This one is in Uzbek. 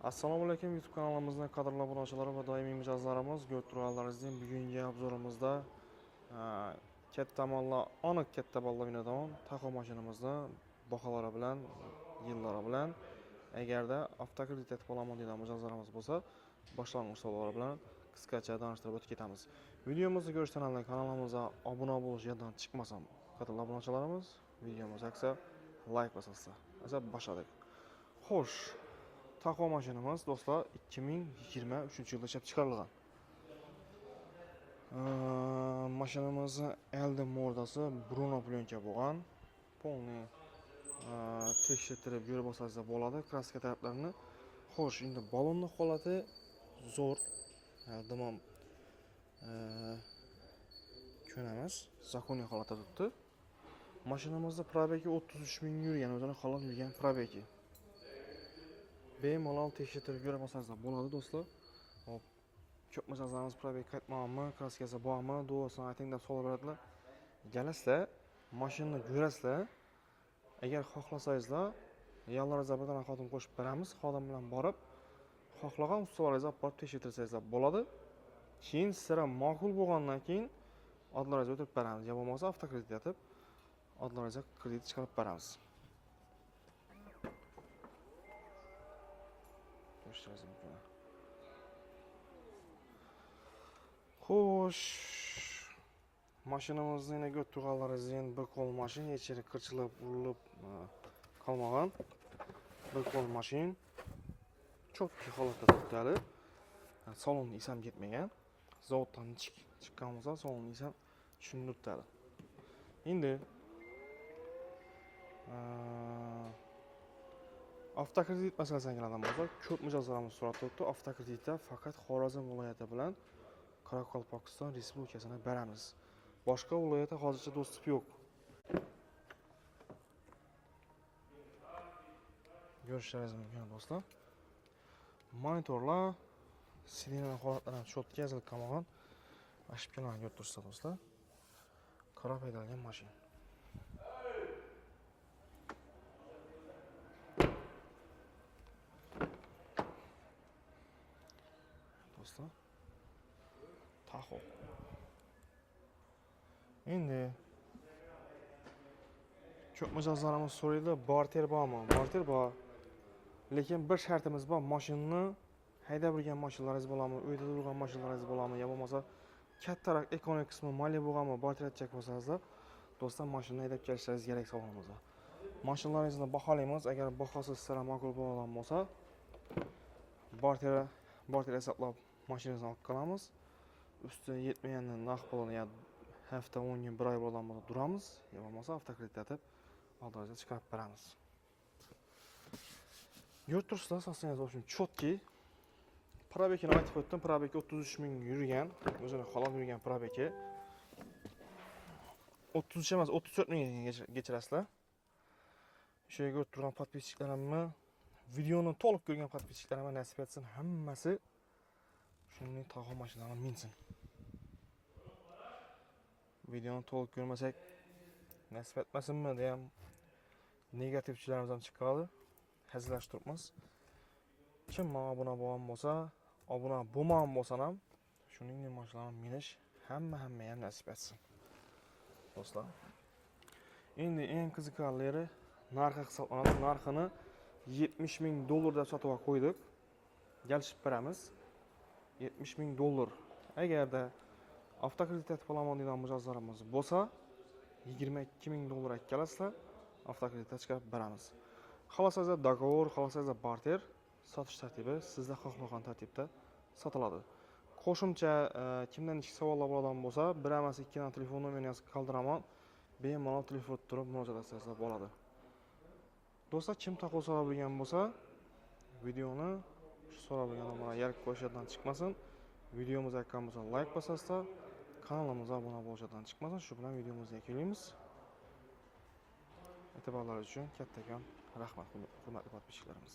Assalomu alaykum YouTube kanalimizning qadrli obunachilari va doimiy mijozlarimiz. Ko'rib turganlaringizdek, bugungi obzorimizda katta mollar, aniq katta balla minadigan Tahoe mashinamizni baholari bilan, yillari bilan, agarda avtokredit etib olaman degan mijozlarimiz bo'lsa, boshlang'ich savollari bilan qisqacha tanishtirib o'tib ketamiz. Videomizni ko'rishdan oldin kanalimizga obuna bo'lish yoddan chiqmasin. Qadrli obunachilarimiz, videomiz yoqsa like bosasiz. Asa boshladik. Xo'sh, Tahoe mashinamiz do'stlar 2023-yilda ishlab chiqarilgan. Mashinamizni eldi mordasi Bruno plyonka bo'lgan. Polni tekshirtirib yurib olsangiz bo'ladi kraska taraflarini. Xo'sh, endi ballonni holati zo'r. Dimam ko'namiz, zakoniy holatda turibdi. Mashinamizda probegi 33 ming yurgan, o'zini halol yurgan probegi. Bemalol tekshirtirib ko'rib olsangizlar bo'ladi do'stlar. Hop, ko'p mijozlarimiz probeg qaytmoqmi, kraskasi bormi, to'g'risini ayting deb savol beradilar. Kelasizlar, mashinani ko'rasizlar. Agar xohlasangizlar, yonlaringizga bir dona xodim qo'shib beramiz. Xodim bilan borib, xohlagan ustalaringizga olib borib tekshirtirsangizlar bo'ladi. Keyin sizlar ma'qul bo'lgandan keyin odlaringizga o'tirib beramiz. Ya bo'lmasa avtokredit yotib, odlaringizga kredit chiqarib beramiz. Ko'rishingiz mumkin. Xo'sh, mashinamizni yana ko'rib turganlaringiz endi bir qo'l mashin, hech yeri qirchilib, urilib qolmagan. Bir qo'l mashin cho'tki holatda turibdi hali. Salonni isi ham ketmagan. Zavoddan chiqqan bo'lsa, salonni isi ham tushunib turibdi hali. Endi avtokredit masalasiga keladigan bo'lsak, ko'p mijozlarimiz so'rab turibdi. Avtokreditda faqat Xorazm viloyati bilan Qoraqalpog'iston Respublikasini beramiz. Boshqa viloyatga hozircha доступ yo'q. Ko'rishingiz mumkin do'stlar. Monitorlar, sirenani holatlari ham cho'tga yozilib qolmagan. Ошибкаlarni ko'rib turibsizlar do'stlar. Qora haydalgan mashina. Do'stlar, Tahoe. Endi ko'p mijozlarimiz so'raydi, barter bormi? Barter bor. Lekin bir shartimiz bor, mashinani haydab yurgan mashinalaringiz bo'ladimi, uyda turgan mashinalaringiz bo'ladimi, yo bo'lmasa kattaroq ekonomik qismi moliya bo'lganmi, barter etjak bo'lsangizlar, do'stlar, mashinani haydab kelishingiz kerak salonimizga. Mashinalaringizni baholaymiz, agar bahosi sizlarga ma'qul bo'lgan bo'lsa, barter hisoblab mashinangizni olib qolamiz. Ustiga yetmaganini naq pulini ya hafta, 10 kun, bir oy bo'lgan bo'lsa duramiz, yo bo'lmasa avtokredit etib oldingizga chiqarib beramiz. Ko'rib turibsizlar, sostangiz в общем cho'tki. Probekini aytib o'tdim, probeki 33 ming yurgan, o'zini halol yurgan probeki. 33 emas, 34 ming kechirasizlar. Shu yerga ko'rib turgan podpischiklarimni, videoni to'liq ko'rgan podpischiklarimga nasib etsin, hammasi shunday Tahoe mashinalarini minsin. Videoni to'liq ko'rmasak nasib etmasinmi degan negativchilarimiz ham chiqib qoladi. Hazillashib turibmiz. Kim menga obuna bo'lgan bo'lsa, obuna bo'lmagan bo'lsa ham shuningdek mashinalarni minish hamma ham nasib etsin. Do'stlar, endi eng qiziqarlilari narxi hisoblanadi. Narxini 70 ming dollar deb sotib olib qo'ydik. Kelishib beramiz. 70 ming dollar. Agarda avtokredit etib olaman degan mijozlarimiz bo'lsa, 22 ming dollar kelasizlar, avtokreditga chiqarib beramiz. Xohlasangiz договор, xohlasangiz barter, sotish tartibi sizlar xohlagan tartibda sotiladi. Qo'shimcha kimdan nechta savollar bo'ladigan bo'lsa, bir emas ikki dona telefon nomerini yozib qoldiraman. Bemalol telefon turib murojaat etsangizlar bo'ladi. Do'stlar, kim Tahoe so'rab bilgan bo'lsa, videoni shu so'rab bilgan odamlarga yarib qo'yishdan chiqmasin. Videomiz yoqqan bo'lsa like bosasizlar, kanalimizga obuna bo'lishdan chiqmasin. Shu bilan videomizni yakunlaymiz. E'tiborlaringiz uchun kattakon rahmat, hurmatli podpischilarimiz.